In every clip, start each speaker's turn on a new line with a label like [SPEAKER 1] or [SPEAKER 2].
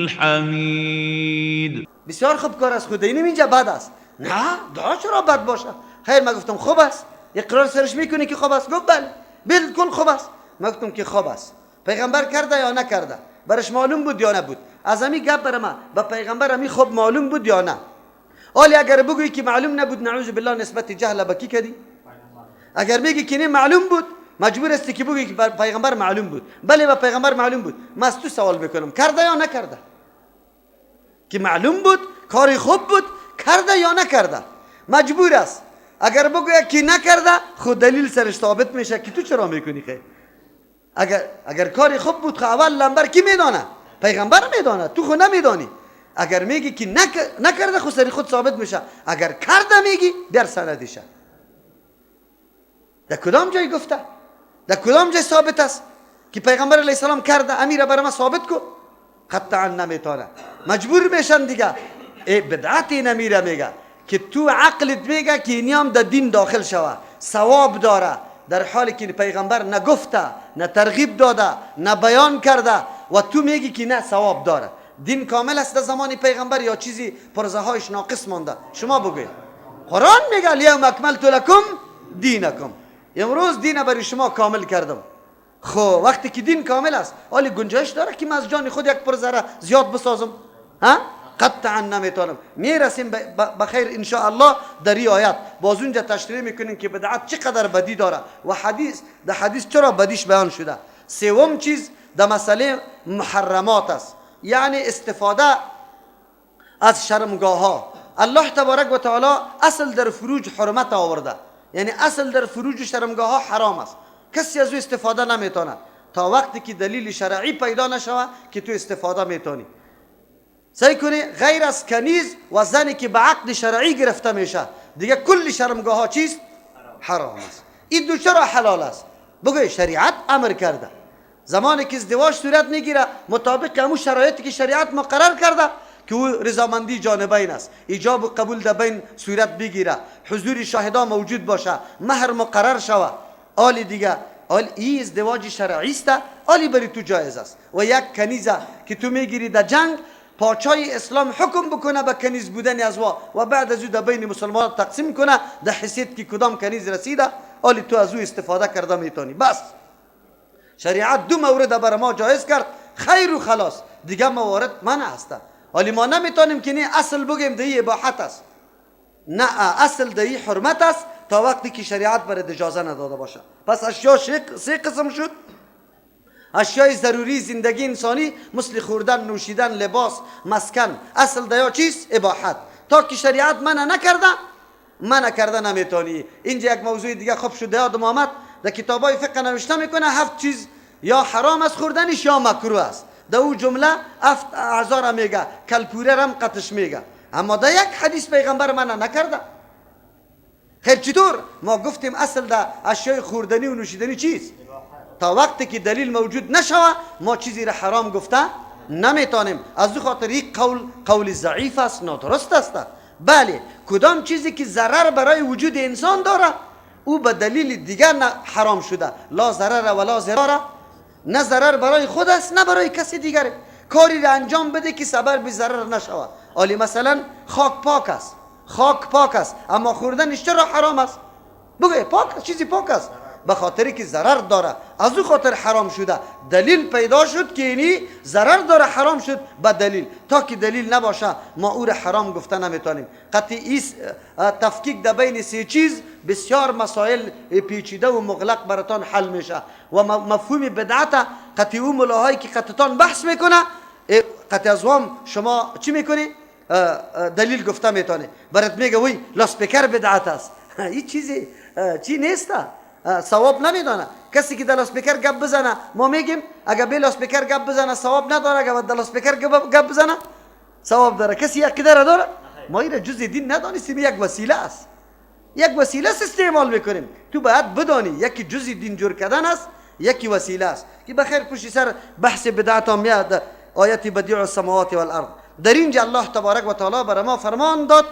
[SPEAKER 1] الحمید.
[SPEAKER 2] بسیار خوب کار است، خود اینم اینجا بد است. نه دعا چرا بد باشه؟ خیر، ما گفتم خوب است، اقرار سرش میکنی که خوب است؟ گفت بله بالکل خوب است. ما گفتم که خوب است. پیغمبر کرده یا نکرده؟ برش معلوم بود یا نبود؟ از امی گپ بر ما به پیغمبر امی خوب معلوم بود یا نه؟ حالی اگر بگویی که معلوم نبود، نعوذ بالله نسبت جهل به کی کدی؟ اگر میگی که نه معلوم بود، مجبور استی که بگویی که پیغمبر معلوم بود. بله به پیغمبر معلوم بود. ما از تو سوال میکنم کرده یا نکرده؟ که معلوم بود، کاری خوب بود، کرده یا نکرده؟ مجبور است. اگر بگوید که نکرده، خود دلیل سرش ثابت میشه که تو چرا میکنی؟ خیر، اگر کاری خوب بود، خو اول لمبر کی میدانه؟ پیغمبر میدانه، تو خو نمیدانی. اگر میگی که نکرده، خو سری خود ثابت میشه. اگر کرده میگی، بیار سندشه. در کدام جای گفته؟ در کدام جای ثابت است که پیغمبر علیه السلام کرده؟ امیره برای ما ثابت کو. قطعا نمیتونه، مجبور میشن دیگه. ای بدعت نمیره، میگه که تو عقلت میگه که اینی هم در دین داخل شوه، ثواب داره، در حالی که پیغمبر نگفته، نه ترغیب داده، نه بیان کرده و تو میگی که نه ثواب داره. دین کامل است در زمان پیغمبر یا چیزی پرزه هایش ناقص مانده؟ شما بگوید. قرآن میگه الیوم اکملت لکم دینکم، امروز دین برای شما کامل کردم. خب وقتی که دین کامل است، حالی گنجایش داره که من از جان خود یک پرزه را زیاد بسازم؟ ها؟ قطعا نمیتونم. میرسیم بخیر ان شاء الله در این آیت باز اونجا تشریح میکنیم که بدعت چقدر بدی داره و حدیث در حدیث چرا بدیش بیان شده. سوم چیز در مسئله محرمات است، یعنی استفاده از شرمگاه ها. الله تبارک و تعالی اصل در فروج حرمت آورده، یعنی اصل در فروج شرمگاه ها حرام است، کسی از او استفاده نمیتونه تا وقتی که دلیل شرعی پیدا نشوه که تو استفاده میتونی. سعی کنی غیر از کنیز و زنی که به عقد شرعی گرفته میشه، دیگه کل شرمگاه ها چیست؟ حرام است. این دو چرا حلال است؟ بگوی شریعت امر کرده. زمانی که ازدواج صورت میگیره مطابق همون شرایطی که شریعت مقرر کرده که او رضامندی جانبین است، ایجاب و قبول در بین صورت بگیره، حضور شاهدا موجود باشه، مهر مقرر شوه، آلی دیگه آل ای ازدواج شرعی است، آلی بری تو جایز است. و یک کنیزه که تو میگیری در جنگ، پاچای اسلام حکم بکنه به کنیز بودن از وا و بعد از او در بین مسلمان تقسیم کنه در حیثیت که کدام کنیز رسیده، آلی تو از او استفاده کرده میتونی. بس شریعت دو مورد بر ما جایز کرد، خیر و خلاص، دیگه موارد منع است. ولی ما نمیتونیم که نه اصل بگیم دی اباحت است، نه اصل دی حرمت است تا وقتی که شریعت برات اجازه نداده باشه. پس اشیا سه قسم شد. اشیای ضروری زندگی انسانی مثل خوردن، نوشیدن، لباس، مسکن، اصل دیا چیست؟ اباحت. تا که شریعت منع نکرده، منع کرده نمیتونی. اینجا یک موضوع دیگه خوب شده یادم آمد، در کتابای فقه نوشته میکنه هفت چیز یا حرام است خوردنش یا مکروه است. در او جمله هفت اعضا را میگه، کلپوره رم قطش میگه، اما در یک حدیث پیغمبر منع نکرده. خیر چطور؟ ما گفتیم اصل در اشیای خوردنی و نوشیدنی چیست؟ تا وقتی که دلیل موجود نشوه ما چیزی را حرام گفته نمیتونیم. از او خاطر یک قول قول ضعیف است، نادرست است. بله کدام چیزی که ضرر برای وجود انسان داره او به دلیل دیگر حرام شده. لا ضرر ولا ضرار، نه ضرر برای خود است نه برای کسی دیگر. کاری را انجام بده که سبب به ضرر نشود. آلی مثلا خاک پاک است، خاک پاک است، اما خوردنش چرا حرام است؟ بگه پاک است، چیزی پاک است، به خاطر که ضرر داره، از او خاطر حرام شده. دلیل پیدا شد که اینی ضرر داره حرام شد به دلیل. تا که دلیل نباشه ما او را حرام گفته نمیتونیم. قطعی تفکیک در بین سه چیز بسیار مسائل پیچیده و مغلق براتان حل میشه و مفهوم بدعت قطعی او ملاهایی که قطعتان بحث میکنه قطعی از وام شما چی میکنی؟ دلیل گفته میتونه. برات میگه وی لاسپیکر بدعت است. این چیزی چی نیست، ثواب نمیدانه. کسی که در لاسپیکر گپ بزنه ما میگیم اگه به لاسپیکر گپ بزنه ثواب نداره، اگه در لاسپیکر گپ بزنه ثواب داره. کسی عقیده را داره؟ ما این جزء دین ندانستیم، یک وسیله است، یک وسیله است استعمال میکنیم. تو باید بدانی یکی جزء دین جور کردن است، یکی وسیله است که بخیر پشت سر بحث بدعت هم میاد. آیت بدیع السماوات والارض. در اینجا الله تبارک و تعالی برای ما فرمان داد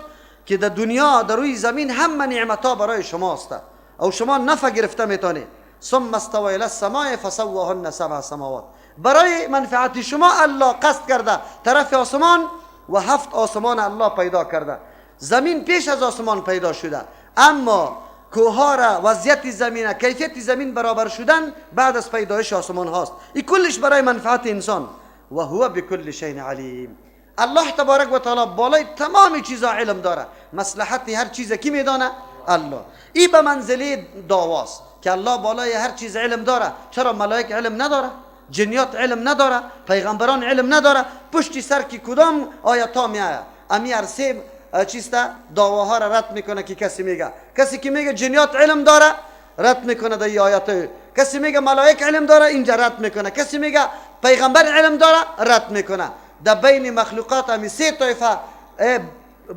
[SPEAKER 2] که در دنیا در روی زمین همه نعمت‌ها برای شما است او شما نفع گرفته میتونه. ثم استوى الى السماء فسواهن سبع سماوات. برای منفعت شما الله قصد کرده طرف آسمان و 7 آسمان الله پیدا کرده. زمین پیش از آسمان پیدا شده، اما کوه‌ها را، وضعیت زمین، کیفیت زمین برابر شدن بعد از پیدایش آسمان هاست. این کلش برای منفعت انسان. و هو بکل شیء علیم. الله تبارک و تعالی بالای تمام چیزا علم داره. مصلحت هر چیز کی میدانه؟ الله. این به منزله دعواست که الله بالای هر چیز علم داره. چرا ملائک علم نداره؟ جنیات علم نداره؟ پیغمبران علم نداره؟ پشتی سر کی کدام آیات ها میآید؟ امی هر سه چیستا دعواها را رد میکنه که کسی میگه، کسی که میگه جنیات علم داره رد میکنه در این آیات، کسی میگه ملائک علم داره اینجا رد میکنه، کسی میگه پیغمبر علم داره رد میکنه. در بین مخلوقات همی سه طایفه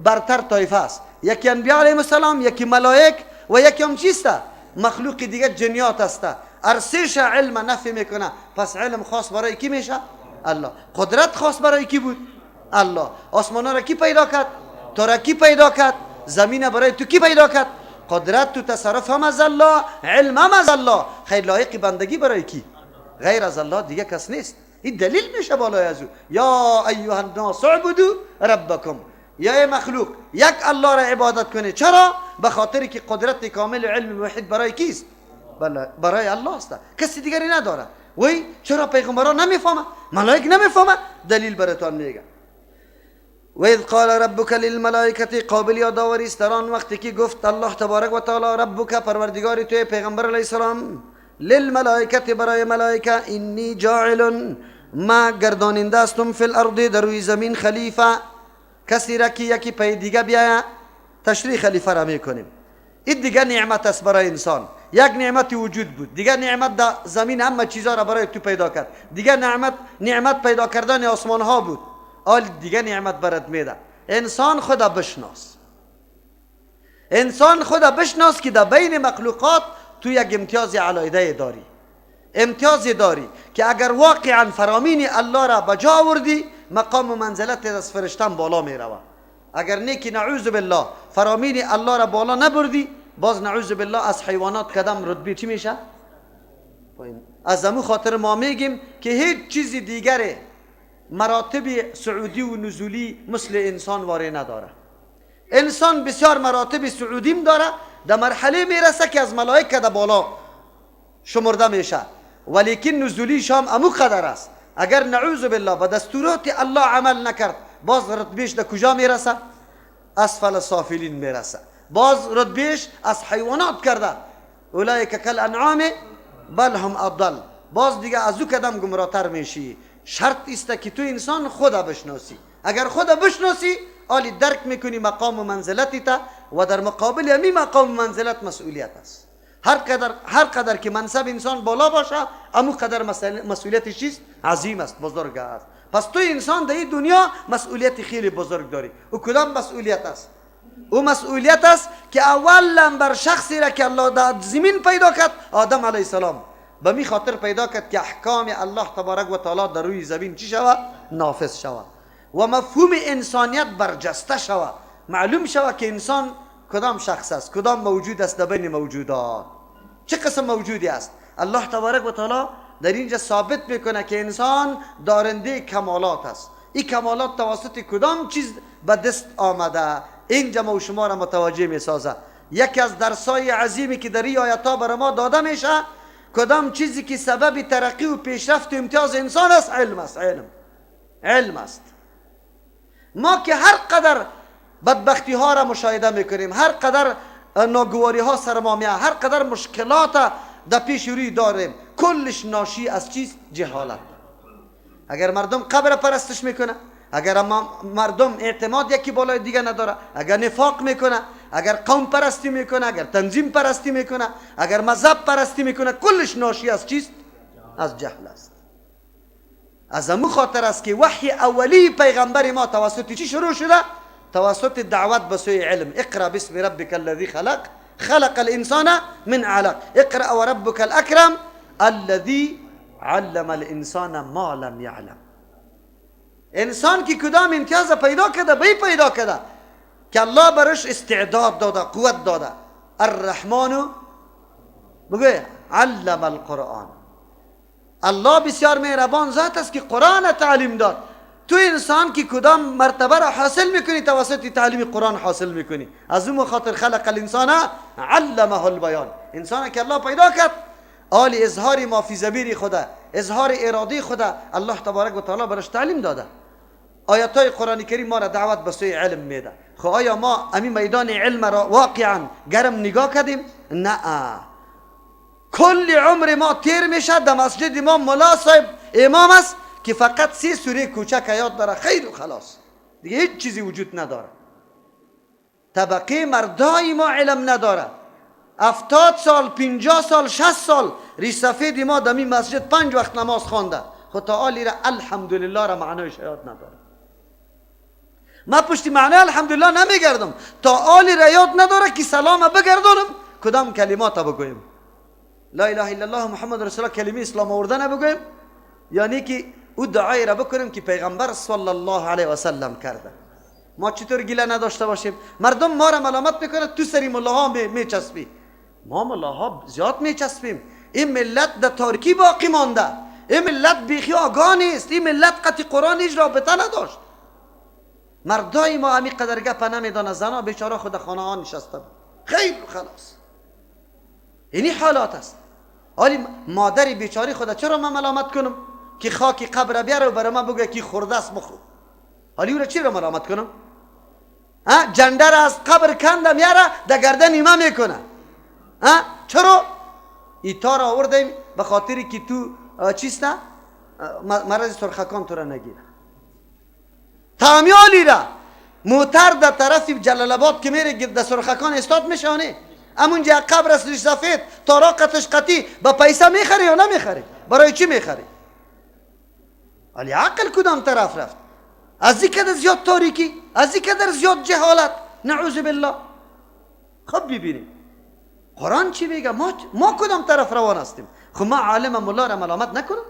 [SPEAKER 2] برتر طایفه است، یکی انبیاء علیهم السلام، یکی ملائک و یکی هم چیسته؟ مخلوق دیگه جنیات است. ارسیش علم نفی میکنه. پس علم خاص برای کی میشه؟ الله. قدرت خاص برای کی بود؟ الله. آسمان را کی پیدا کرد؟ تو را کی پیدا کرد؟ زمین برای تو کی پیدا کرد؟ قدرت تو تصرف هم از الله، علم هم از الله. خیر لایق بندگی برای کی؟ غیر از الله دیگه کس نیست. این دلیل میشه بالای از او. یا ایها الناس اعبدوا ربکم، یا مخلوق یک الله را عبادت کنه. چرا؟ به خاطر که قدرت کامل علم موحد برای کیست؟ برای الله است، کسی دیگری نداره. وی چرا پیغمبران نمیفهمه؟ ملائک نمیفهمه؟ دلیل براتان میگه. و اذ قال ربک للملائکه، قابل یادآوری است در آن وقتی که گفت الله تبارک و تعالی ربک پروردگار توی پیغمبر علیه السلام، للملائکه برای ملائکه، انی جاعل ما گرداننده هستم فی الارض در روی زمین خلیفه، کسی را که یکی پی دیگه بیاید تشریح خلیفه را میکنیم. این دیگه نعمت است برای انسان. یک نعمت وجود بود، دیگه نعمت در زمین همه چیزا را برای تو پیدا کرد، دیگه نعمت پیدا کردن آسمان ها بود، آل دیگه نعمت برات میده. انسان خدا بشناس، انسان خدا بشناس که در بین مخلوقات تو یک امتیاز علایده داری، امتیازی داری که اگر واقعا فرامین الله را به جا آوردی مقام و منزلت از فرشتن بالا می رود. اگر نیکی نعوذ بالله فرامین الله را بالا نبردی، باز نعوذ بالله از حیوانات کدام رتبه چی میشه؟ از امو خاطر ما میگیم که هیچ چیز دیگره مراتب صعودی و نزولی مثل انسان واره نداره. انسان بسیار مراتب صعودیم داره، در مرحله میرسه که از ملائکه در بالا شمرده میشه، ولیکن نزولیش هم امو قدر است. اگر نعوذ بالله به دستورات الله عمل نکرد، باز رتبهش در کجا میرسه؟ اسفل سافلین میرسه. باز رتبهش از حیوانات کرده، اولئک کالانعام بل هم اضل، باز دیگه از او کدام گمراهتر میشی. شرط است که تو انسان خدا بشناسی. اگر خدا بشناسی آلی درک میکنی مقام و منزلتی تا، و در مقابل همی مقام و منزلت مسئولیت است. هر قدر که منصب انسان بالا باشه، امو قدر مسئولیت چیست؟ عظیم است، بزرگ است. پس تو انسان در این دنیا مسئولیت خیلی بزرگ داری. او کدام مسئولیت است؟ او مسئولیت است که اولا بر شخصی را که الله در زمین پیدا کرد، آدم علیه السلام، به می خاطر پیدا کرد که احکام الله تبارک و تعالی در روی زمین چی شود؟ نافذ شود و مفهوم انسانیت برجسته شود، معلوم شود که انسان کدام شخص است، کدام موجود است در بین موجودات، چه قسم موجودی است. الله تبارک و تعالی در اینجا ثابت میکنه که انسان دارنده کمالات است. این کمالات توسط کدام چیز به دست آمده؟ اینجا ما و شما را متوجه میسازه. یکی از درسای عظیمی که در این آیات برای ما داده میشه، کدام چیزی که سبب ترقی و پیشرفت و امتیاز انسان است؟ علم است. علم است. ما که هر قدر بدبختی ها را مشاهده میکنیم، هر قدر ناگواری ها سر ما میاد، هر قدر مشکلات در پیش روی داریم، کلش ناشی از چیز؟ جهالت. اگر مردم قبر پرستش میکنه، اگر مردم اعتماد یکی بالای دیگه نداره، اگر نفاق میکنه، اگر قوم پرستی میکنه، اگر تنظیم پرستی میکنه، اگر مذهب پرستی میکنه، کلش ناشی از چیست؟ از جهل است. از امو خاطر است که وحی اولی پیغمبر ما توسط چی شروع شده؟ توسط دعوت به سوی علم. اقرا باسم ربک الذی خلق، خلق الانسان من علق، اقرا وربک الاکرم الذی علم الانسان ما لم یعلم. انسان که کدام امتیاز پیدا کرده، بی پیدا کرده که الله برش استعداد داده، قوت داده. الرحمن بگوی علم القرآن. الله بسیار مهربان ذات است که قرآن تعلیم داد. تو انسان که کدام مرتبه را حاصل میکنی توسط تعلیم قرآن حاصل میکنی. از اون خاطر خلق الانسان علمه البیان. انسان که الله پیدا کرد آل اظهار ما فی ضمیر خدا، اظهار اراده خدا، الله تبارک و تعالی برش تعلیم داده. آیات های قرآن کریم ما را دعوت به سوی علم میده. خب آیا ما همین میدان علم را واقعا گرم نگاه کردیم؟ نه. کل عمر ما تیر میشه در مسجد ما ملا صاحب امام است که فقط 3 سوره کوچک یاد داره، خیر و خلاص، دیگه هیچ چیزی وجود نداره. طبقه مردای ما علم نداره. 70 سال، 50 سال، 60 سال ریش سفید ما در این مسجد 5 وقت نماز خوانده، خب تا آلی را الحمدلله را معنایش یاد نداره. ما پشت معنی الحمدلله نمیگردم تا آلی را یاد نداره که سلام بگردانم کدام کلمات بگویم، لا اله الا الله محمد رسول الله کلمه اسلام آوردن بگویم، یعنی که او دعای را بکنیم که پیغمبر صلی الله علیه و سلم کرده. ما چطور گله نداشته باشیم؟ مردم ما را ملامت میکنه تو سری ملاها میچسبی. ما ملاها زیاد میچسبیم. این ملت در تاریکی باقی مانده، این ملت بیخی آگاه نیست، این ملت قطع قرآن هیچ رابطه نداشت. مردای ما همی قدر گپ نمیدانه، زنا بیچاره خود خانه ها نشسته بود، خیر و خلاص. اینی حالات است. حالی مادر بیچاره خود چرا من ملامت کنم که خاک قبر بیاره و برای من بگه که خورده است بخور؟ حالی او را چرا ملامت کنم؟ جنده را از قبر کنده میاره در گردن ما میکنه. چرا؟ ایتا را آوردیم به خاطری که تو چیست نه؟ مرض سرخکان تو را نگیره. تعمیالی را موتر در طرف جلال آباد که میره در سرخکان استاد میشه، همونجا قبر است ریش سفید تارا قطش قطی با پیسه میخره یا نمیخره؟ برای چی میخره؟ ولی عقل کدام طرف رفت؟ از این قدر زیاد تاریکی، از این قدر زیاد جهالت، نعوذ بالله. خب ببینیم قرآن چی میگه؟ ما کدام طرف روان هستیم؟ خب ما عالم ملا را ملامت نکنم.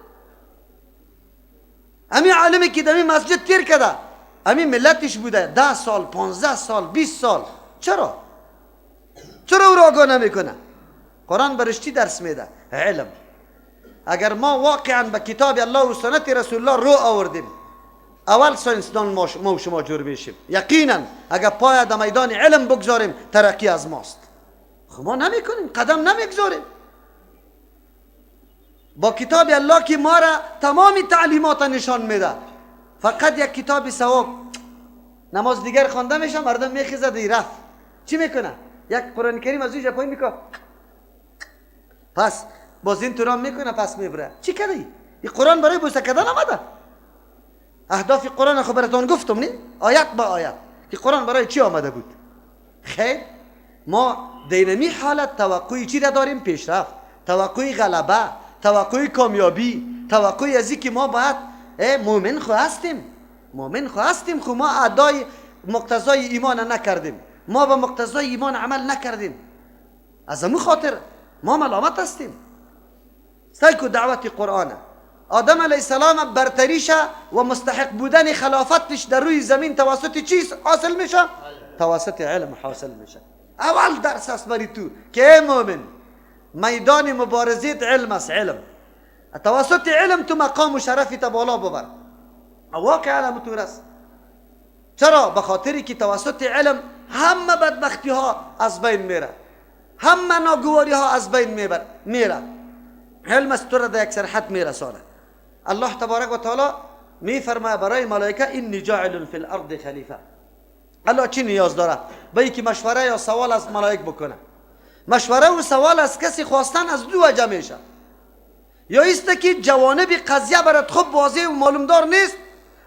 [SPEAKER 2] همین عالمی که در مسجد تیر کرده، همین ملتش بوده 10 سال، 15 سال، 20 سال، چرا؟ چرا او را آگاه نمیکنه؟ قرآن برش چی درس میده؟ علم. اگر ما واقعا به کتاب الله و سنت رسول الله رو آوردیم، اول ساینسدان ما و شما جور میشیم یقینا. اگر پای در میدان علم بگذاریم ترقی از ماست. خب ما نمیکنیم، قدم نمیگذاریم. با کتاب الله که ما را تمام تعلیمات نشان میده، فقط یک کتاب ثواب نماز دیگر خوانده میشه، مردم میخیزه دی رفت چی میکنه؟ یک قرآن کریم از اینجا پایین میکنه، پس باز این توران میکنه، پس میبره. چی کردی؟ این قرآن برای بوسه کردن آمده. اهداف قرآن خب براتون گفتم نی؟ آیت با آیت که قرآن برای چی آمده بود. خیر، ما دینمی حالت توقعی چی را داریم؟ پیشرفت، توقعی غلبه، توقعی کامیابی، توقعی از که ما باید مؤمن خو هستیم، مؤمن خو هستیم. خو ما ادای مقتضای ایمان نکردیم، ما به مقتضای ایمان عمل نکردیم، از امو خاطر ما ملامت هستیم. سیکو دعوت قرآنه. آدم علیه السلام برتریشه و مستحق بودن خلافتش در روی زمین توسط چیز حاصل میشه؟ توسط علم حاصل میشه. اول درس است برای تو که ای مؤمن، میدان مبارزیت علم است. علم توسط علم تو مقام و شرفی تا بالا ببر. واقعا همونطور است. چرا؟ به خاطری که توسط علم همه بدبختی ها از بین میره، همه ناگواری ها از بین میره. علم است تو را در یک سرحد میرسانه. الله تبارک و تعالی میفرماید برای ملائکه انی جاعل فی الارض خلیفه. الله چی نیاز داره به اینکه مشوره یا سوال از ملائک بکنه؟ مشوره و سوال از کسی خواستن از دو وجه میشه: یا ایست که جوانب قضیه برات خوب واضح و معلومدار نیست،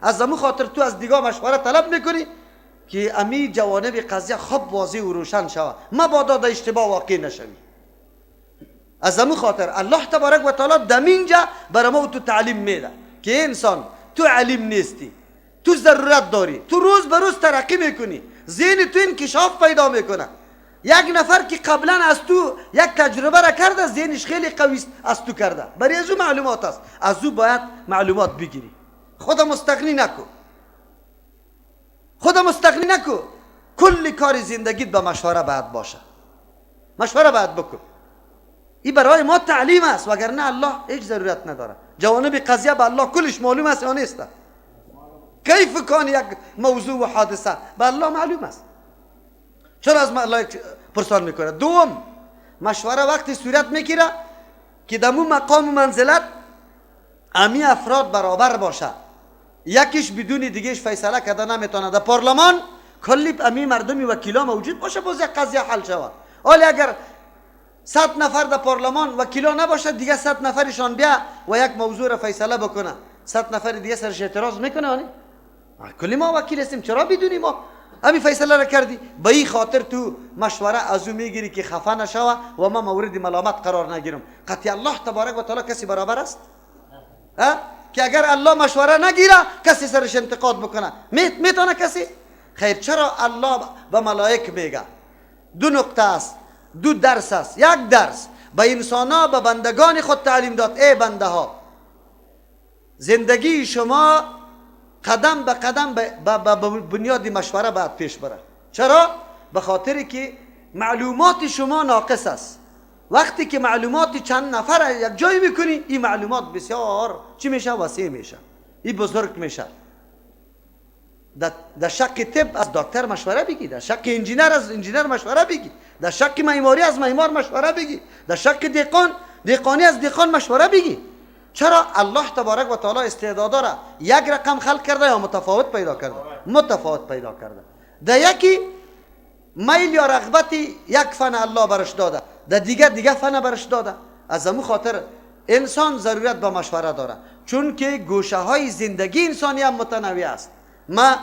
[SPEAKER 2] از امو خاطر تو از دیگه مشوره طلب میکنی که امی جوانب قضیه خوب واضح و روشن شود، مبادا در اشتباه واقع نشوی. از امو خاطر الله تبارک و تعالی دمینجا برای ما تو تعلیم میده که انسان تو علیم نیستی، تو ضرورت داری، تو روز به روز ترقی میکنی، ذهن تو انکشاف پیدا میکنه. یک نفر که قبلا از تو یک تجربه را کرده، ذهنش خیلی قوی است از تو کرده، برای از او معلومات است، از او باید معلومات بگیری. خود مستغنی نکو، خود مستغنی نکو. کل کار زندگیت به مشوره باید باشه، مشوره باید بکن. این برای ما تعلیم است، وگرنه الله هیچ ضرورت نداره. جوانب قضیه به الله کلش معلوم است یا نیست؟ کیف کان یک موضوع و حادثه به الله معلوم است. چرا از ملائک پرسان میکنه؟ دوم، مشوره وقتی صورت میگیره که دمو مقام و منزلت امی افراد برابر باشه، یکیش بدون دیگهش فیصله کرده نمیتونه. در پارلمان کلی امی مردمی وکیلا موجود باشه باز یک قضیه حل شود. حالا اگر 100 نفر در پارلمان وکیلا نباشه، دیگه 100 نفرشان بیا و یک موضوع را فیصله بکنه، 100 نفر دیگه سرش اعتراض میکنه. آنی کلی ما وکیل هستیم، چرا بدونی ما امی فیصله را کردی؟ به این خاطر تو مشوره از او میگیری که خفه نشوه و ما مورد ملامت قرار نگیرم. قطعی الله تبارک و تعالی کسی برابر است؟ که اگر الله مشوره نگیره کسی سرش انتقاد بکنه میتونه کسی؟ خیر، چرا الله به ملائک میگه؟ دو نقطه است، دو درس است. یک درس به انسان ها، به بندگان خود تعلیم داد: ای بنده ها، زندگی شما قدم به قدم به بنیاد مشوره باید پیش بره. چرا؟ به خاطر که معلومات شما ناقص است. وقتی که معلومات چند نفر یک جای میکنی، این معلومات بسیار چی میشه؟ وسیع میشه، این بزرگ میشه. در شق طب از دکتر مشوره بگی، در شق انجینر از انجینر مشوره بگی، در شق معماری از معمار مشوره بگی، در شق دهقانی از دهقان مشوره بگی. چرا؟ الله تبارک و تعالی استعداد را یک رقم خلق کرده یا متفاوت پیدا کرده؟ متفاوت پیدا کرده. در یکی میل یا رغبتی یک فن الله برش داده، در دیگه فن برش داده. از امو خاطر انسان ضرورت به مشوره داره، چون که گوشه های زندگی انسانی هم متنوع است. ما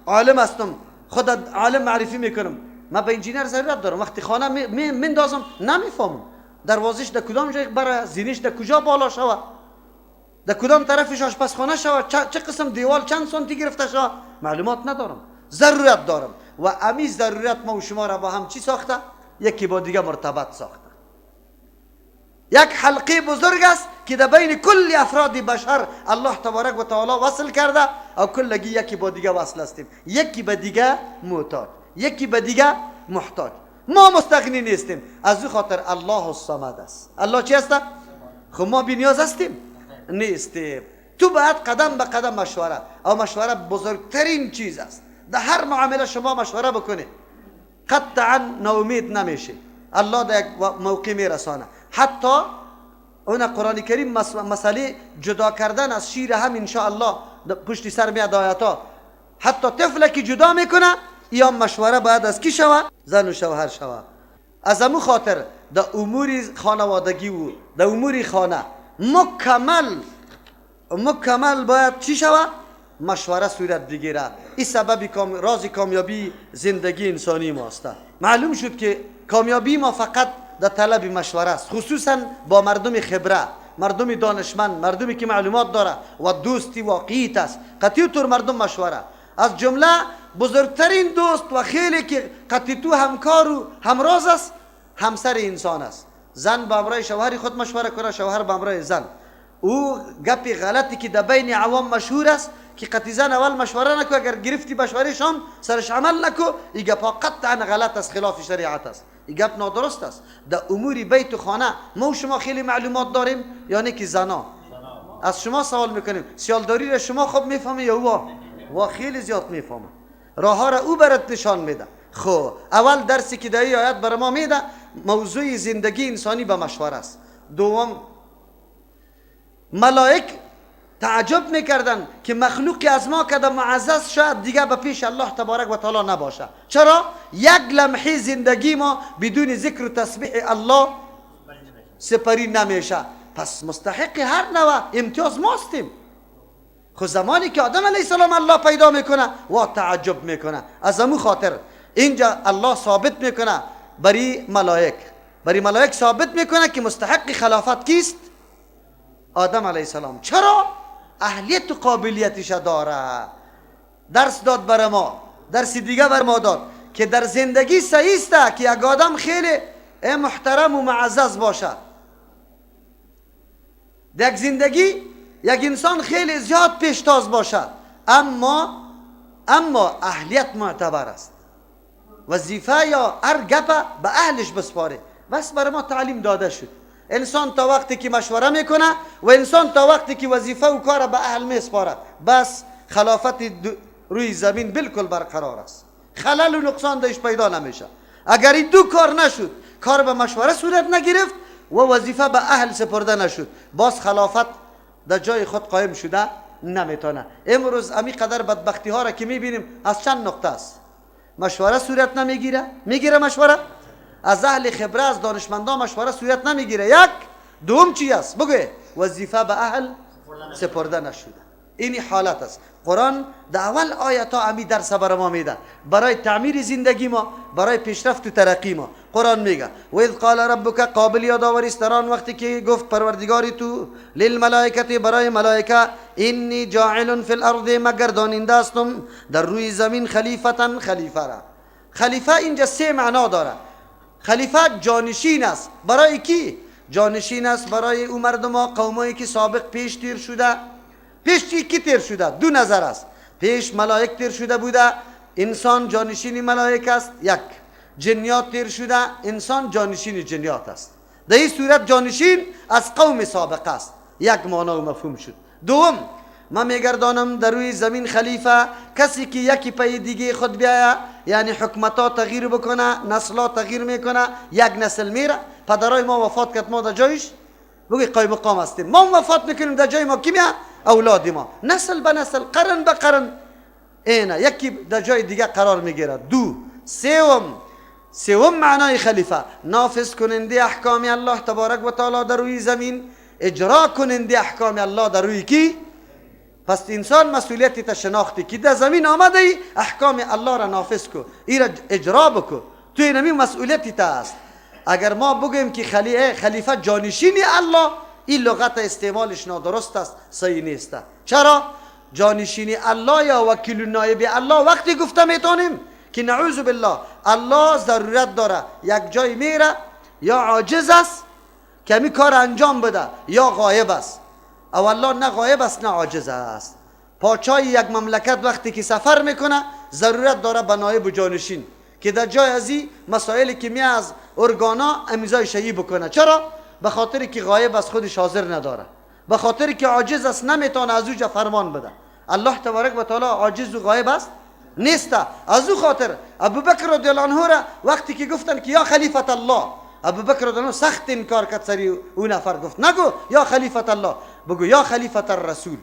[SPEAKER 2] عالم هستم، خود عالم معرفی میکنم، ما به انجینر ضرورت دارم. وقتی خانه میندازم نمیفهمم دروازش در کدام جای بره، زینش در کجا بالا شوه، در کدام طرفش آشپزخانه شوه، چه قسم دیوال چند سانتی گرفته شوه، معلومات ندارم، ضرورت دارم. و امی ضرورت ما و شما را با هم چی ساخته؟ یکی با دیگه مرتبط ساخته. یک حلقه بزرگ است که در بین کل افراد بشر الله تبارک و تعالی وصل کرده او کلگی یکی با دیگه وصل هستیم، یکی به دیگه معتاد، یکی به دیگه محتاج. ما مستغنی نیستیم. از او خاطر الله الصمد است. الله چی است؟ خب ما بی نیاز هستیم؟ نیستیم. تو باید قدم به قدم مشوره، او مشوره بزرگترین چیز است. در هر معامله شما مشوره بکنید قطعا ناامید نمیشه، الله در یک موقع میرسانه. حتی اون قرآن کریم مسئله جدا کردن از شیر هم انشاءالله پشتی سر میاد آیاتا. حتی طفل که جدا میکنه یا مشوره باید از کی شوه؟ زن و شوهر شوه. از امو خاطر در امور خانوادگی و در امور خانه مکمل باید چی شوه؟ مشوره صورت بگیره. این سبب راز کامیابی زندگی انسانی ماست. معلوم شد که کامیابی ما فقط در طلب مشوره است، خصوصا با مردم خبره، مردم دانشمند، مردمی که معلومات داره و دوستی واقعیت است. قطعی طور مردم مشوره، از جمله بزرگترین دوست و خیلی که قطعی تو همکار و همراز است همسر انسان است. زن با امرای شوهر خود مشوره کنه، شوهر با امرای زن. او گپی غلطی که در بین عوام مشهور است که قطعی زن اول مشوره نکو، اگر گرفتی مشوره شام سرش عمل نکو، این گپا قطعا غلط است، خلاف شریعت است، این گپ نادرست است. در امور بیت و خانه ما و شما خیلی معلومات داریم، یعنی که زنا از شما سوال میکنیم سیالداری را شما خوب میفهمی یا او؟ وا خیلی زیاد میفهمه، راه را او برات نشان میده. خب اول درسی که در این آیت بر ما میده موضوع زندگی انسانی به مشوره است. دوم، ملائک تعجب میکردن که مخلوقی از ما که معزز شاید دیگه به پیش الله تبارک و تعالی نباشه. چرا؟ یک لمحه زندگی ما بدون ذکر و تسبیح الله سپری نمیشه، پس مستحق هر نوع امتیاز ماستیم. خب زمانی که آدم علیه السلام الله پیدا میکنه و تعجب میکنه. از امو خاطر اینجا الله ثابت میکنه بری ملائک، بری ملائک ثابت میکنه که مستحق خلافت کیست؟ آدم علیه السلام. چرا؟ اهلیت و قابلیتش داره. درس داد بر ما، درس دیگه بر ما داد که در زندگی صحیح است که یک آدم خیلی محترم و معزز باشه. در یک زندگی یک انسان خیلی زیاد پیشتاز باشه، اما اهلیت معتبر است. وظیفه یا هر گپه به اهلش بسپاره. بس برای ما تعلیم داده شد. انسان تا وقتی که مشوره میکنه و انسان تا وقتی که وظیفه و کار به اهل میسپاره، بس خلافت روی زمین بالکل برقرار است، خلل و نقصان درش پیدا نمیشه. اگر این دو کار نشد، کار به مشوره صورت نگرفت و وظیفه به اهل سپرده نشد، باز خلافت در جای خود قایم شده نمیتونه. امروز امی قدر بدبختی ها را که میبینیم از چند نقطه است. مشوره صورت نمیگیره، میگیره مشوره از اهل خبره، از دانشمندان مشوره صورت نمیگیره. یک. دوم چی است؟ بگو وظیفه به اهل سپرده نشده. اینی حالت است. قرآن در اول آیت ها امی درس بر ما میده برای تعمیر زندگی ما، برای پیشرفت و ترقی ما. قرآن میگه و اذ قال ربک، قابل یادآوری است در آن وقتی که گفت پروردگاری تو للملائکه، برای ملائکه، انی جاعل فی الارض، مگرداننده هستم در روی زمین خلیفتا، خلیفه را. خلیفه اینجا سه معنا داره. خلیفه جانشین است. برای کی جانشین است؟ برای او مردم ها، قومایی که سابق پیش تیر شده. پیش کی تیر شده؟ دو نظر است. پیش ملائک تیر شده بوده، انسان جانشین ملائک است. یک. جنیات تیر شده، انسان جانشین جنیات است. در این صورت جانشین از قوم سابق است. یک معنا و مفهوم شد. دوم، من میگردانم در روی زمین خلیفه، کسی که یکی پی دیگه خود بیایه، یعنی حکمتا تغییر بکنه، نسلا تغییر میکنه، یک نسل میره. پدرای ما وفات کرد، ما در جایش بگی قایم مقام هستیم. ما وفات میکنیم، در جای ما کی میاد؟ اولاد ما. نسل به نسل، قرن به قرن، اینه یکی در جای دیگه قرار میگیره. دو. سوم معنای خلیفه، نافذ کننده احکام الله تبارک و تعالی در روی زمین، اجرا کننده احکام الله در روی کی؟ پس انسان مسئولیت تا شناختی که در زمین آمده ای، احکام الله را نافذ کو، ای را اجرا بکو، تو اینمی مسئولیت تا است. اگر ما بگوییم که خلیفه جانشین الله، این لغت استعمالش نادرست است، صحیح نیست. چرا؟ جانشین الله یا وکیل نایب الله وقتی گفته میتونیم که نعوذ بالله الله ضرورت داره، یک جای میره یا عاجز است که می کار انجام بده یا غایب است. او الله نه غایب است نه عاجز است. پاچای یک مملکت وقتی که سفر میکنه ضرورت داره به نایب و جانشین که در جای ازی مسائلی که می از ارگانا امضای شیعی بکنه. چرا؟ به خاطر که غایب از خودش حاضر نداره، به خاطر که عاجز است نمیتونه از اوجا فرمان بده. الله تبارک و تعالی عاجز و غایب است نیست. از او خاطر ابوبکر رضی الله عنه را وقتی که گفتن که یا خلیفت الله، ابوبکر رضی الله عنه سخت انکار کرد سری او نفر، گفت نگو یا خلیفت الله، بگو یا خلیفت الرسول،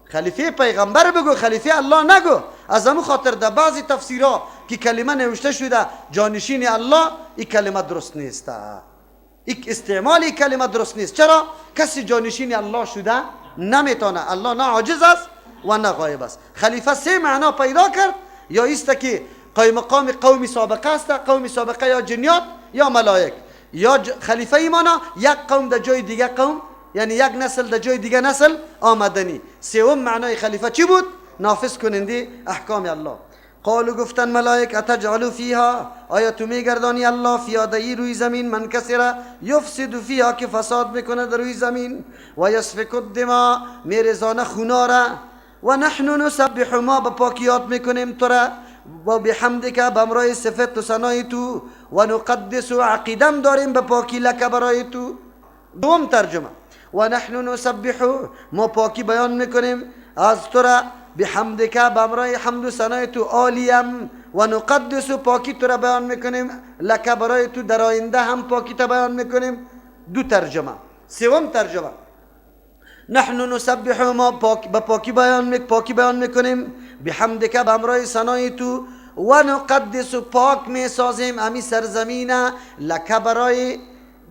[SPEAKER 2] خلیفه پیغمبر بگو، خلیفه الله نگو. از امو خاطر در بعضی تفسیرها که کلمه نوشته شده جانشین الله، این کلمه درست نیست، این استعمال این کلمه درست نیست. چرا؟ کسی جانشین الله شده نمیتونه. الله نه عاجز است و نه غایب است. خلیفه سه معنا پیدا کرد، یا ایست که قایم مقام قوم سابقه است، قوم سابقه یا جنیات یا ملائک، یا خلیفه ایمانا یک قوم در جای دیگه قوم، یعنی یک نسل در جای دیگه نسل آمدنی. سوم معنای خلیفه چی بود؟ نافذ کننده احکام الله. قالو گفتن ملائک اتجعلوا فیها، آیا تو میگردانی الله فیها در روی زمین من کسی را یفسد فیها که فساد میکنه در روی زمین، و یسفک الدماء میرزانه خونا را، و نحن نسبح ما به پاکیات میکنیم تو را، و بحمدک بامرای صفت و ثنای تو، و نقدس و عقیدم داریم به پاکی لک برای تو. دوم ترجمه و نحن نسبح ما پاکی بیان میکنیم از تو را، بحمدک بامرای حمد و ثنای تو، عالیم و نقدس پاکی تو را بیان میکنیم، لک برای تو در آینده هم پاکی تا بیان میکنیم. دو ترجمه. سوم ترجمه نحن نسبح ما به پاکی بیان میکنیم، بحمدک بامرای ثنای تو، و نقدس پاک میسازیم امی سرزمین لک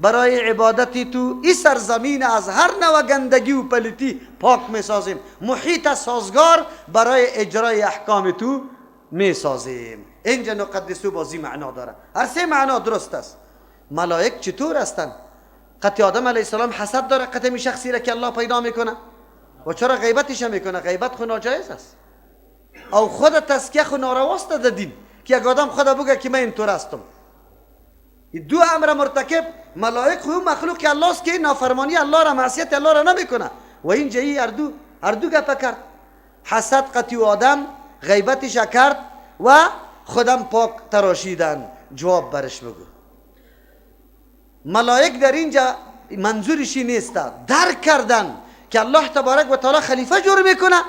[SPEAKER 2] برای عبادت تو. این سرزمین از هر نوع گندگی و پلیتی پاک میسازیم، محیط سازگار برای اجرای احکام تو میسازیم. اینجا نقدسو بازی معنا داره، هر سه معنا درست است. ملائک چطور هستند؟ قطع آدم علیه السلام حسد داره قطع می شخصی را که الله پیدا میکنه، و چرا غیبتش میکنه؟ غیبت خو ناجایز است، او خود تزکیه خو نارواست در دین که یک آدم خود بگه که من اینطور هستم. دو امر مرتکب ملائک خو مخلوق الله است که نافرمانی الله را معصیت الله را نمیکنه، و اینجا ای هر دو گپ کرد، حسد قطع آدم غیبتش کرد و خودم پاک تراشیدن. جواب برش بگو. ملائک در اینجا منظورش نیست. درک کردن که الله تبارک و تعالی خلیفه جور میکنه،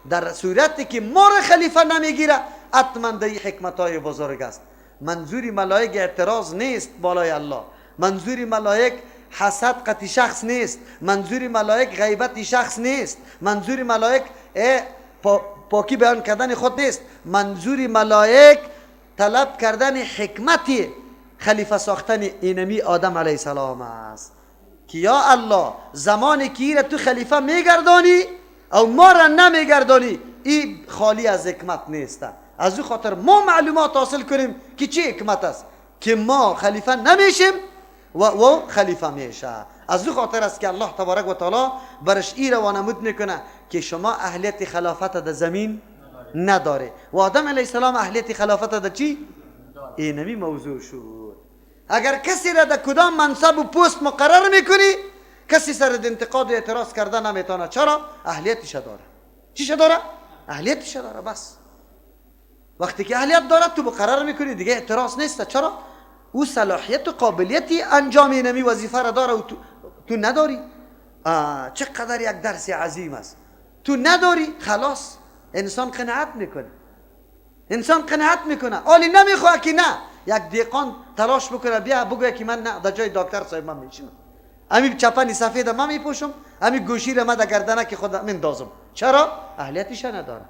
[SPEAKER 2] در صورتی که ما را خلیفه نمیگیره حتما در حکمت های بزرگ است. منظور ملائک اعتراض نیست بالای الله، منظور ملائک حسد قطی شخص نیست، منظور ملائک غیبت شخص نیست، منظور ملائک پاکی بیان کردن خود نیست، منظور ملائک طلب کردن حکمت خلیفه ساختن اینمی آدم علیه السلام است که یا الله زمانی که ایره تو خلیفه میگردانی او ما را نمیگردانی، این خالی از حکمت نیست. از او خاطر ما معلومات حاصل کنیم که چه حکمت است که ما خلیفه نمیشیم و او خلیفه میشه. از او خاطر است که الله تبارک و تعالی برش ای روانمود میکنه که شما اهلیت خلافت در زمین نداره و آدم علیه السلام اهلیت خلافت در چی؟ اینمی موضوع شد. اگر کسی را در کدام منصب و پست مقرر میکنی، کسی سر انتقاد و اعتراض کرده نمیتونه. چرا؟ اهلیتش داره. چیش داره؟ اهلیتش داره. بس وقتی که اهلیت داره تو مقرر میکنی دیگه اعتراض نیست. چرا؟ او صلاحیت و قابلیتی انجام اینمی وظیفه را داره و تو نداری. چقدر یک درس عظیم است. تو نداری، خلاص انسان قناعت میکنه، انسان قناعت میکنه. آلی نمیخواه که نه یک دیقان تلاش بکنه بیا بگویه که من نه در جای دکتر صاحب من میشینم، امی چپنی سفید من میپوشم، امی گوشی را من در گردنه که خود میندازم. چرا؟ اهلیتش نداره،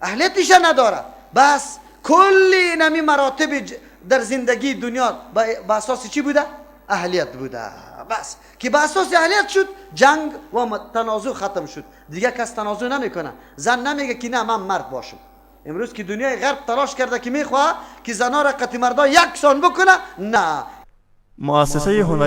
[SPEAKER 2] اهلیتش نداره. بس کل اینمی مراتب در زندگی دنیا به اساس چی بوده؟ اهلیت بوده. بس که به اساس اهلیت شد، جنگ و تنازع ختم شد. دیگه کس تنازع نمیکنه. زن نمیگه که نه من مرد باشم. امروز که دنیای غرب تلاش کرده که میخواه که زنا را قطع مردا یکسان بکنه، نه.
[SPEAKER 1] مؤسسه هنری